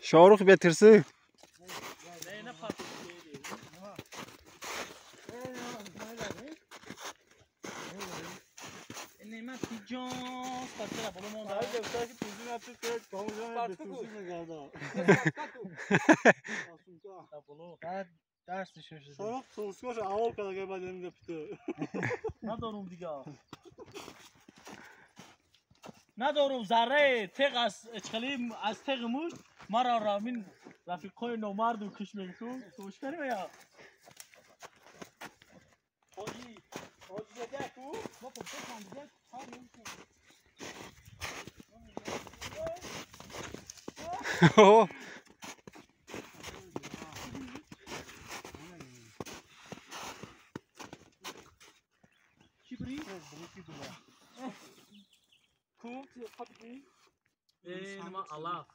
Шоҳрух бетирсӣ. Надорум дига. Надорум зарра теғ аз ичхали аз теғи муш мара рамин рафиқҳои номарду киш мекун. Тошкани я. Ҳоҷи, ҳоҷи зада ку? Мо пухта дига. Allah.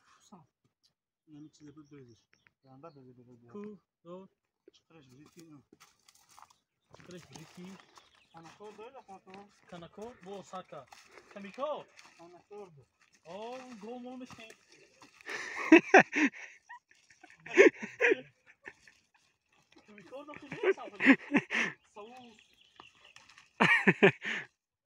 Kanako, bo saka. Kamiko. Oh, go mo machine. Kamiko no kuno sa. Saúl.